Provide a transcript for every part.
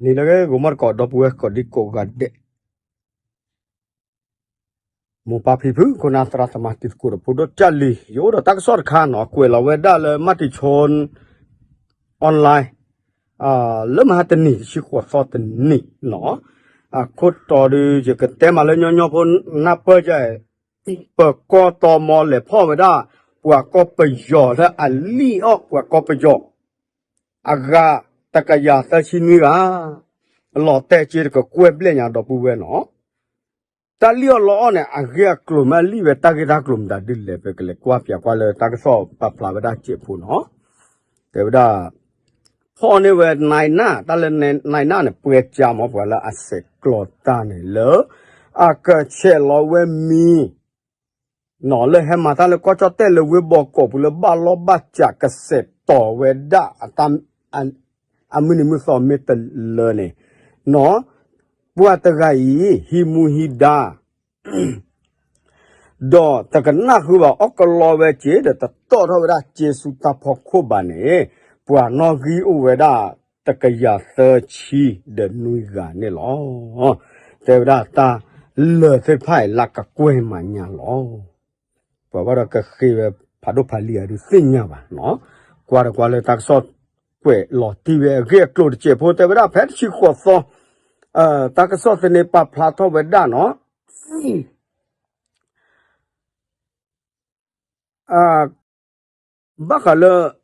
နံၤလၢအဂ့ၤ ဂီၤမီၢ်တကိး ဒီပုၢ်ဝဲၢ်ကိးဒံကိးဂၤဒဲး, မိၢ်ပၢ်ဖံဖု ခိၣ်နၢ်သရၣ်သမါတံၤသကိးဒီးဖိဒိၣ်ကၢ်လံၤ ယအိၣ်ဒီးတၢ်ကစီၣ်တခါနီၤ ကွဲးလီၤဝဲဒၣ်လၢ မတံၤဆိ online လၢမဟါတနံၤ တဆံဃိးသီတနံၤနီၤ, အခိၣ်တီဒီး ယကတဲမးလၢညီညီဖိနၢ်ပၢၢ်ယဲ ပၢၤကီၢ်တီမီလဲၤဖီၣ်ဝဲဒၣ် ပှၤကီၢ်ပယီၤလၢအလံၣ်အီၣ်ပှၤကီၢ်ပယီၤ အဂၤတကယၤသၢဆံနွံဂၤ, လီၤတဲာ်က့ၤတကကွဲၢ်ဘျဲၣ်ညါဒီပုၢ်ဝဲၢ်နီၤ, တၢ်လံၣ်အီၣ်လီအီၣ်န့ၣ် အဂ့ၢ်အကျိၤမ့ၢ်အလံၣ်ဝဲတၢ်ဂ့ၢ်တၢ်ကျိၤမတၤဒ်လဲၣ် ပကလဲၤကွၢ်ပၠးကွၢ်လၢတၢ်ကစီၣ်ပာ်ဖျါဝဲဒၣ်စဲးဖိနီၤ, တဲဝဲဒၣ် ဖီၣ်န့ၢ်ဝဲနံနၢ် တၢ်လၢနံနၢ်န့ၣ် ပှဲၤကၠါမး ပှၤလၢအဆဲးကျိးတၢ်န့ၣ်လၢ အကဆဲးလီၤဝဲမံၤ နီၤ လၢဟဲမၤတၢ်လၢကီၢ်ကၠီၣ်တဲၣ်လၢဝ့ၢ်ဘီကီးပူၤလၢဘၣ်လီၢ်ဘၣ်စးကဆဲးတီၤဝဲဒၣ် အမုၢ်နံၤမုၢ်သီမ့ၢ်တလၢန့ၣ် နီၤ ပှၤတဂၤအံၤ ဟံးမူဟံးဒါ ဒီးတကနၣ်ဃုဘၣ် အီၣ်ကလီဝဲက့ၤ ဒီးတတီၣ်ထီၣ်ဝဲဒၣ်က့ၤဆူတၢ်ဖီခိၣ်ဘၣ်န့ၣ် ပှၤနီၣ်ဂံၢ်အိၣ်ဝဲဒၣ် တကယၤသၢဆံဒီးနွံဂၤန့ၣ်လီၤ. တဲဝဲဒၣ်တၢ်လၢာ်သ့ၣ်တဖၣ်အံၤ လၢကကွဲၢ်မၤညါလီၤ. ပှၤဘၣ်ဒီးကဃ့ဝဲဖးဒိၣ်ဖးလံၤအဒုးသ့ၣ်ညါဘၣ်နီၤ, ကွၢ်ဒီးကွၢ်လၢတၢ်ကစီၣ်ကွဲးလီၤတံၢ်ဝဲအဂ့ၢ်အကျိၤတစဲးဖိ တဲဝဲဒၣ်ဖဲတဆံဃိးသီ တၢ်ကစီၣ်သန့ပာ်ဖျါထီၣ်ဝဲဒၣ်နီၤ ဘၣ်ဃးလၢ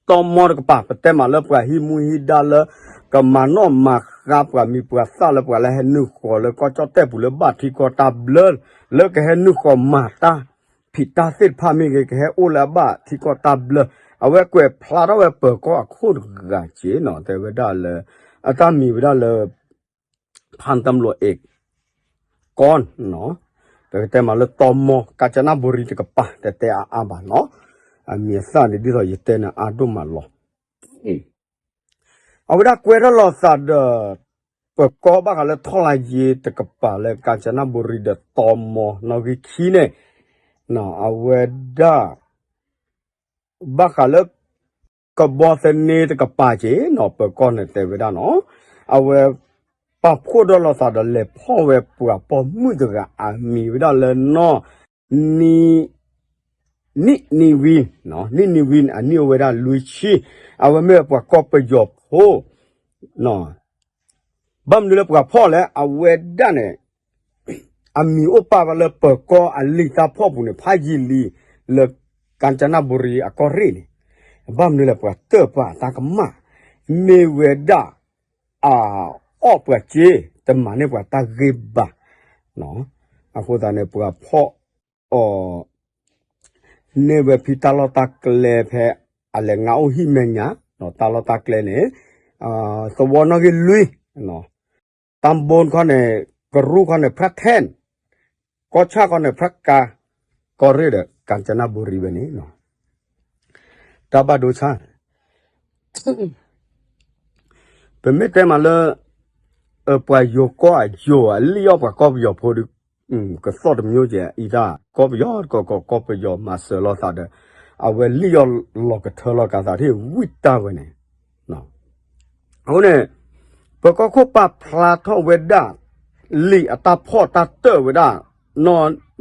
တီမီတကပၤ ပတဲမးလၢပှၤဟံးမူဟံးဒါလၢ ကမၤနီၣ်မၤဃါပှၤမံၤပှၤသၣ်လၢပှၤလၢဟဲနုာ်ဃီၤလၢကီၢ်ကၠီၣ်တဲၣ်ပူၤလၢဘၣ်ထံကီၢ်တၢ်ဘျၢ လၢကဟဲနုာ်ဃီၤမၤတၢ်ဖံးတၢ်သ့ၣ်တဖၣ်မ့ၢ်ဂ့ၤ ကဟဲအိၣ်လၢအဘၣ်ထံကီၢ်တၢ်ဘျၢ အဝဲကွဲးဖျါထီၣ်ဝဲပၢၤကီၢ်အခိၣ်တဂၤက့နီၤ တဲဝဲဒၣ်လၢ အတၢ်မံၤဝဲဒၣ်လၢ ဖၣ်တၢ်ဘျီၣ်အဲး ကီၢ်နီၤ ပကတဲမးလၢတီမီ ကၣ်စနၣ်ဘူရံတကပၤ တဲတဲအါအါဘၣ်နီၤ အမံၤအသၣ်န့ၣ် ဒ်သိးယတဲန့ၣ်အါဒိၣ်မးလီၤ အဝဲဒၣ်ကွဲထီၣ်လီၤသးဒီး ပၢၤကီၢ်ဘၣ်ဃးလၢထီၣ်လါယ့တကပၤလၢ ကၣ်စနၣ်ဘူရံဒီးတီမီ နီၣ်ဂံၢ်ခံန့ၣ် အဝဲဒၣ် ဘၣ်ဃးလၢ ကဘီသန့တကပၤက့ၤနီၤ ပၢၤကီၢ်န့ၣ်တဲဝဲဒၣ်နီၤ အဝဲ ပာ်ဖှိၣ်ဒီးလီၤသးဒီးလဲၤဖီၣ်ဝဲပှၤပိာ်မုၣ်တဂၤအမံၤဝဲဒၣ်လၢနီၢ် နံၣ်နံၣ်ဝံ နံၣ်နံၣ်ဝံ အနံၣ်အိၣ်ဝဲဒၣ်လွံၢ်ဆံ အဝဲမ့ၢ်ဝဲပှၤကီၢ်ပယီၤဖိ ဘၣ်မနုၤလၢပှၤဖီၣ်လဲၣ် အဝဲဒၣ်န့ၣ် အမံၤအိၣ်ပာ်ဝဲလၢပၢၤကီၢ်အလံာ်တၢ်ဖီၣ်ပူၤန့ၣ် ဖးယံာ်လံ လၢ ကၣ်စနၣ်ဘူရံအကီၢ်ရ့ၣ်န့ၣ် ဘၣ်မနုၤလဲၣ် ပှၤတၢၣ်ပှၤအတၢ်ကမၣ် မ့ၢ်ဝဲဒၣ် အအီၣ်ပှၤစ့ တမၤန့ၢ်ပှၤတၢ်ဂ့ၢ်ဘၣ် အဃိသတးန့ၣ် ပှၤဖီၣ်အီၤ န့ၢ်ဝဲဖံတၢ်လီၢ်တၢ်ကျဲဖဲ အလဲၤငါအိၣ်ဟံၣ်မဲာ်ညါ တၢ်လီၢ်တၢ်ကျဲန့ၣ် သဝီနီၣ်ဂံၢ်လွံၢ် တၢ်ဘိခီန့ၣ် ကရူၢ်ခီန့ၣ် ဖရၣ်ထဲၣ် ကီၢ်ဆၣ်ခီန့ၣ် ဖရၣ်ကါ ကီၢ်ရ့ၣ်ဒီး ကၣ်စနၣ်ဘူရံဝဲန့ၣ် တၢ်ဘၣ်ဒိဆါ ပမ့ၢ်တဲမးလၢ ပှၤယိၤကီၢ်အယိၤ အလံၣ်အီၣ်ပှၤကီၢ်ပယီၤဖိဒီး ကသီၣ်တမျိုးကဲ အံၤတၢ် ကီၢ်ပယီၤတကီၢ်ကီၢ် ကီၢ်ပယီၤမၤစၢၤလိာ်သးဒီး အဝဲလံၣ်အီၣ်လီၤကထၢလီၤကးသးထံၣ်ဝံၣ်တၢ်ဝဲန့ၣ် အဃိန့ၣ် ပၢၤကီၢ်ခိၣ်ပာ်ဖျါထီၣ်ဝဲဒၣ် လံာ်အတၢ်ဖီၣ်တၢ်တၢၣ်ဝဲဒၣ်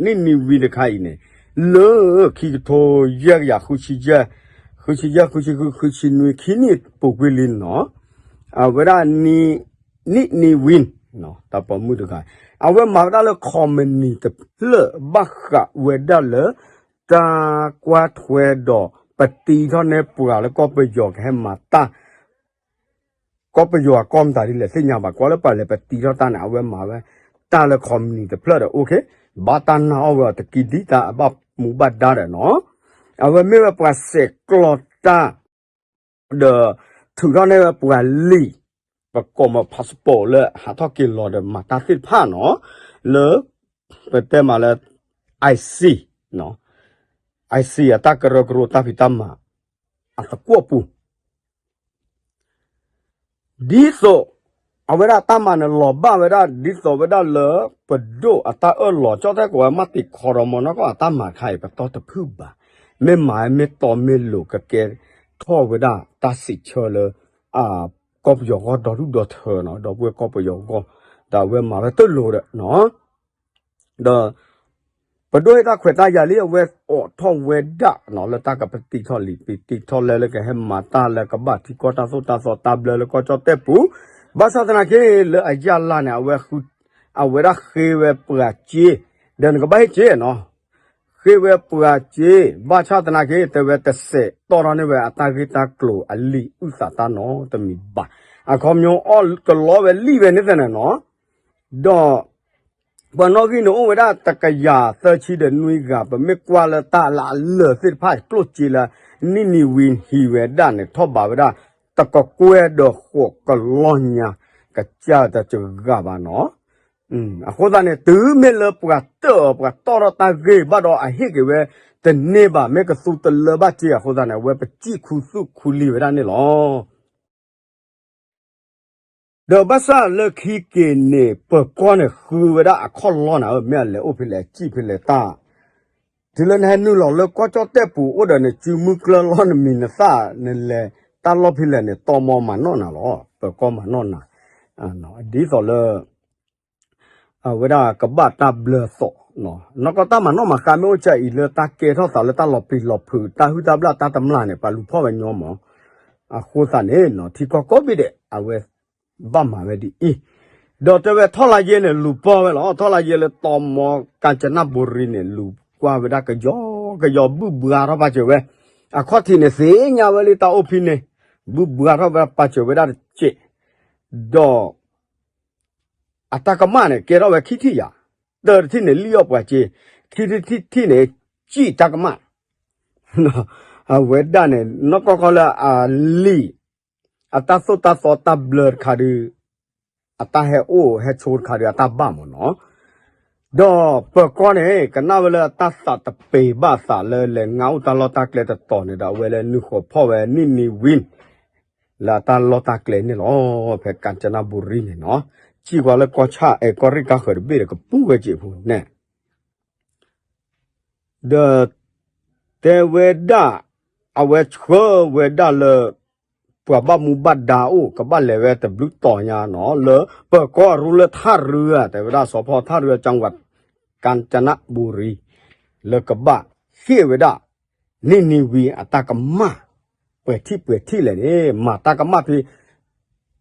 နီၢ်နံၣ်နံၣ်ဝံတခါအံၤန့ၣ် လၢခံကထိယဲၢ်ကယၤ ဃုဆံယဲၢ် ဃုဆံယဲၢ် ဃုဆံဃု ဃုဆံနွံ ခံနံၣ်ပူၤကွံာ်လံနီၤ အဝဲဒၣ် နံၣ်နံၣ်ဝံ တၢ်ပိာ်မုၣ်တဂၤ အဝဲမၤဝဲဒၣ်လၢ ခီမနံၤတဖျၢၣ် ဘၣ်ဃးဝဲဒၣ်လၢ တၢ်ကွၢ်ထွဲဒီး ပတံထီၣ်န့ၢ်ပှၤလၢကီၢ်ပယီၤကဟဲမၤတၢ် ကီၢ်ပယီၤအကီၢ်မတၤဒ်လဲၣ်သ့ၣ်ညါဘၣ် ကွၢ်လၢပှၤလဲၤပတံထီၣ်တၢ်န့ၣ် အဝဲမၤဝဲ တၢ်လၢခီမနံၤတဖျၢၣ်ဒီး အိၣ်ခ့ ဘၣ်တၢ်နာ်အီၣ်ဝဲအီၤတကံဒံတၢ်အဘၣ်မူဘၣ်ဒါဒီးနီၤ အဝဲမ့ၢ်ဝဲပှၤဆဲးကျိးတၢ် ဒီး ထုးထီၣ်န့ၢ်ဝဲပှၤလံာ် ပကိးမီၤ passport လၢဟးထီၣ်က့ၤလီၤဒီးမၤတၢ်သ့ၣ်တဖၣ်နီၤ လၢ ပတဲမးလၢ IC IC အတၢ်ကရၢကရိတၢ်ဖံးတၢ်မၤ အသကွီၢ်ပူၤ ဒ်သိး အဝဲဒၣ်တၢ်မၤန့ၣ်လီၤဘၣ်ဝဲဒၣ် ဒ်သိးဝဲဒၣ်လၢ ပဒိၣ်အတၢ်အၢၣ်လီၤ ကၠီၣ်တဲၣ်ကိးဝဲ မၤတံၤခီရီမီၤနီၢ်ကီၢ်အတၢ်မၤတခါအံၤ ပတီၢ်တဖုၣ်ဘၣ်. မ့ၢ်မၤမ့ၢ်တီမ့ၢ်လိၤ ကကဲ အဝဲဒၣ်ထီၣ်ဝဲဒၣ်တၢ်စံးဆၢလၢ ကီၢ်ပယီၤဂီၢ်ဒီဒူၣ်ဒီထၢနီၤ, ဒီပုၢ်ဝဲၢ်ကီၢ်ပယီၤဂီၢ်, ဒီးအဝဲမၤဝဲတလိၤဒီးနီၤ, ဒီး ပဒိၣ်ဟ့ၣ်တၢ်ခွဲးတၢ်ယာ်လံ အဝဲအိးထီၣ်ဝဲဒၣ်နီၤ လၢတၢ်ကပတံထီၣ်လံာ်ပတံထီၣ်လဲလၢကဟဲမၤတၢ်လၢကဘၣ်ထံကီၢ်တၢ်သိၣ်တၢ်သီတၢ်ဘျၢလၢကီၢ်ကၠီၣ်တဲၣ်ပူၤ, ဘၣ်ဆၣ်သနာ်က့ လၢအယၢ်လၢ်န့ၣ် အဝဲ အဝဲဒၣ်ဃ့ဝဲပှၤစ့, ဒီးနကဘၣ်ဟ့ၣ်စ့နီၤ, ဃ့ဝဲပှၤစ့, ဘၣ်ဆၣ်သနာ်က့ တဲဝဲတစဲးတီၢ်ထီၣ်န့ၢ်ဝဲအတၢ်ဂ့ၢ်တၢ်ကျိၤအလံာ်အုၣ်သးတၢ်နီတမံၤဘၣ်, အခီပညီအီၣ်ကလီဝဲလံာ်ဝဲန့ၣ်သ့ၣ်န့ၣ်နီၤ, ဒီး ပှၤနီၣ်ဂံၢ်န့ၣ်အိၣ်ဝဲဒၣ်တကယၤသၢဆံဒီးနွံဂၤ, ပမ့ၢ်ကွၢ်လၢတၢ်လၢအလၢာ်သ့ၣ်တဖၣ် ကျိၣ်စ့လၢ နံၣ်နံၤဝံၤဟံးဝဲဒၣ်န့ၣ် ထီၣ်ဘးဝဲဒၣ် တကကွဲၢ်ဒီးဃိးကလီညါ, ကစၢ်တဂၤဘၣ်နီၤ. အဃိသတးန့ၣ် တုၤမ့ၢ်လၢပှၤတၢၣ်အီၤ ပှၤတီၣ်ထီၣ်တၢ်ဂ့ၢ်ဘၣ်ဒီး အဟ့ၣ်က့ၤဝဲတန့ၢ်ဘၣ်, မ့ၢ်ကသူတလၢဘၣ်စ့အဃိသတးန့ၣ် အဝဲပစံၣ်ခူသူၣ်ခူလံာ်ဝဲဒၣ်န့ၣ်လီၤ. ဒီးဘၣ်ဆၣ်လၢခံက့ၤန့ၣ် ပၢၤကီၢ်န့ၣ် ဃုဝဲဒၣ်အခီၣ်လီၢ်နၤဧၢ, မ့ၢ်အလဲၤအိၣ်ဖဲလဲၣ်စံၣ်ဖဲလဲၣ်တၢ်, တုၤလၢနဟဲနုာ်လီၤလၢကီၢ်ကၠီၣ်တဲၣ်ပူၤအိၣ်ဒီး နစုမုၢ်ကျၢၢ်လီၢ်နမံၤနသၣ် နလဲၤတၢ်လီၢ်ဖဲလဲၣ်န့ၣ် တီမီမၤနီၣ်နၤလီၤ, ပၢၤကီၢ်မၤနီၣ်နၤ, ဒ်သိးလၢ အဝဲဒၣ်ကဘၣ်တၢ်ဘျၢသီး, နီၢ်ကီၢ်တၢ်မၤနီၣ်မၤဃါမ့ၢ်အိၣ်စ့ၢ်အံၤ လၢတၢ်ကဲထီၣ်သးလၢတၢ်လီၤပျံၤလီၤဖုး တၢ်ဟုၣ်တၢ်ဘျၣ်တၢ်တမျၢ်န့ၣ် ပှၤလူၤဖီၣ်ဝဲညီမး, အဃိသတးန့ၣ် ထံကီၢ်ကိးဘ့ၣ်ဒဲး အဝဲဘၣ်မၤဝဲဒ်အံၤ, ဒီးတဲဝဲထီၣ်လါယဲန့ၣ် လူၤပီၢ်ဝဲလီၤ, ထီၣ်လါယဲလၢတီမီ ကၣ်စနဘူရံန့ၣ် လူၤကွၢ်ဝဲဒၣ်ကယီကယီ ဘုၣ်ဘှါထီၣ်ပာ်စၢၤဝဲ, အခီၣ်ထံးန့ၣ် သ့ၣ်ညါဝဲလၢတၢ်အိၣ်ဖဲန့ၣ်, ဘုၣ်ဘှါထီၣ်ဝဲပာ်စၢၤဝဲဒၣ်တစဲး, ဒီး အတၢ်ကမၣ်န့ၣ် ကဲထီၣ်ဝဲခံထံၣ်ယၤ, တၢတထံၣ်န့ၣ် လံၣ်အီၣ်ပှၤစ့, ခံထံၣ်တထံၣ်န့ၣ် စံၣ်တၢ်ကမၣ်, အဝဲဒၣ်န့ၣ် နီၢ်ကီၢ်ခီလၢအလံာ်, အတၢ်သိၣ်တၢ်သီတၢ်ဘျၢတခါဒုး, အတၢ်ဟဲအိၣ်ဟဲဆိတခါဒုး အတၢ်ဘၣ်မးနီၤ, ဒီးပၢၤကီၢ်န့ၣ် ကနၣ်ဝဲလၢအတၢ်သးတပ့ၤဘၣ်အသးလၢလဲၤငါအိၣ်တၢ်လီၢ်တၢ်ကျဲတတီၤန့ၣ်ဒီး အဝဲလၢနုာ်ဃီၤဖီၣ်ဝဲနံၣ်နံၤဝံၤ လၢအတၢ်လီၢ်တၢ်ကျဲန့ၣ်လီၤ. ဖဲကၣ်စနဘူရံန့ၣ်နီၤ, စံၣ်ကွၢ်လၢကီၢ်ဆၣ်အဲၣ်ကီၢ်ရ့ၣ်ကါဃၢၤတဘ့ၣ်ဒီး ကပူၤဝဲစ့ၢ်ဖိန့ၣ်, ဒီးတဲဝဲဒၣ်, အဝဲဆှၢဝဲဒၣ်လၢ ပှၤဘၣ်မူဘၣ်ဒါအိၣ် ကဘၣ်လဲၤဝဲတဘျုးတီၤညါနီၤ လၢပၢၤကီၢ်အရူလၢထၣ်ရူဧါ တဲဝဲဒၣ် စီၤဖီထၣ်ရူ ကၠၣ်ဝး ကၣ်စနဘူရံ လၢကဘၣ်ဟ့ၣ်ဝဲဒၣ် နံၣ်နံၤဝံၤအတၢ်ကမၣ် ပှဲၤထံၣ်ပှဲၤထံၣ်လဲၣ်န့ၣ် မၤတၢ်ကမၣ်ဖဲ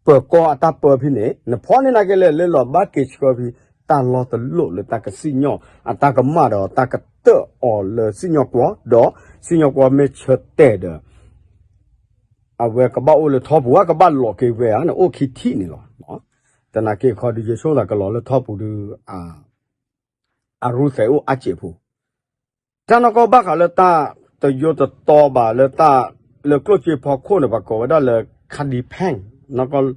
ပၢၤကီၢ်အတၢ်ပၢဖဲန့ၣ် နဖီၣ်န့ၢ်နာ်က့လဲၣ် လၢလီၤဘၣ်က့ၤဆှၢဖဲ တၢ်လီၢ်တလိၣ်လၢတၢ်ကစံၣ်ညီၣ် အတၢ်ကမၣ်ဒီးတၢ်ကတၢၣ်အီၤလၢစံၣ်ညီၣ်ကွီၢ် ဒီးစံၣ်ညီၣ်ကွီၢ်မ့ၢ်ဆၢတဲာ်ဒီး အဝဲကဘၣ်အိၣ်လၢထီပူၤ ကဘၣ်လီၤက့ၤဝဲဧါန့ၣ် အိၣ်ခံထံၣ်န့ၣ်လီၤ. သနာ်က့ခီဒုး ယဆိကမိၣ်သးကလီၤလၢထီပူၤဒုး အရူသဲးအိၣ်အါစဲးဖိ တၢ်နီၢ်ကီၢ်ဘၣ်ဃးလၢတၢ်တယိတတီဘၣ်လၢတၢ် လၢကျိၣ်စ့ဖီခိၣ်န့ၣ် ပှၤကိးဝဲဒၣ်လၢ ခါဒံဖဲၣ် နီၢ်ကီၢ်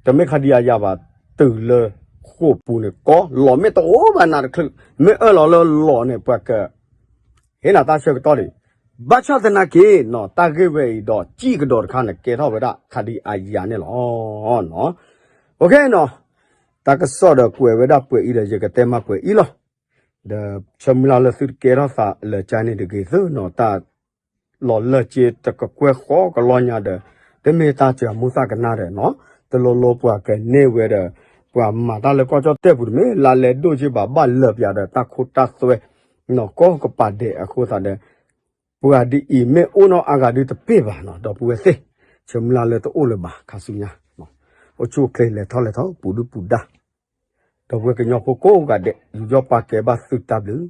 တမ့ၢ်ခါဒံအါယၤဘၣ် တုၤလၢဃိာ်ပူၤန့ၣ် ကီလီၤမ့ၢ်တအိၣ်ဘၣ်နၤတချုး မ့ၢ်အၢၣ်လီၤလၢလီၤန့ၣ် ပှၤက ဟ့ၣ်နၤတၢ်ဆၢကတီၢ်ဒံး ဘၣ်ဆၣ်သနာ်က့နီၤ တၢ်ဂ့ၢ်ဝဲအံၤဒီး စံၣ်ကဒီးတခါန့ၣ် ကဲထီၣ်ဝဲဒၣ် ခါဒံအါယၤန့ၣ်လီၤ. အိၣ်ခ့နီၤ တၢ်ကစီၣ်ဒီးကွဲးဝဲဒၣ်ပှဲၤအံၤဒီး ယကတဲမးပှဲၤအံၤလီၤ. ဒီးဆၢမုၢ်လၢ်လၢသုတကဲထီၣ်သးလၢကၠါန့ၣ်တဂ့ၤသုနီၤ တၢ်လီၤလၢစ့တကကွဲၢ်ဃီကလီညါဒီး တမ့ၢ်တၢ်စၢၤမူသးကနၣ်ဒီးနီၤ တလိၤလိၤပှၤကန့ၢ်ဝဲဒီး ပှၤမၤတၢ်လၢကီၢ်ကၠီၣ်တဲၣ်ပူၤတမ့ၢ်လါလဲဒိၣ်က့ဘၣ် ဘၣ်လၢပျးဒီးတၢ်ခိတၢ်သွဲ နီၢ်ကီၢ်ကပာ်ဒဲးအဃိသတးဒီး ပှၤဒ်အံၤမ့ၢ်အိၣ်နီၢ်အါဂၤဒုးတပ့ၢ်ဘၣ်နီၤ ဒီပုၢ်ဝဲၢ်သ့ၣ် ဆၢမုၢ်လၢ်လၢတအိၣ်လၢၤဘၣ်ခါဆူညါ အိၣ်ဆူၣ်အိၣ်ချ့လဲၤထီၣ်လဲၤထီၣ်ပူၤဒုပူၤဒါ ဒီပုၢ်ဝဲၢ်ကညီဖိကိးဂၤဒဲး ယူးယီၣ်ပာ်ကဲဘၣ်သုတၢ်ဘျုး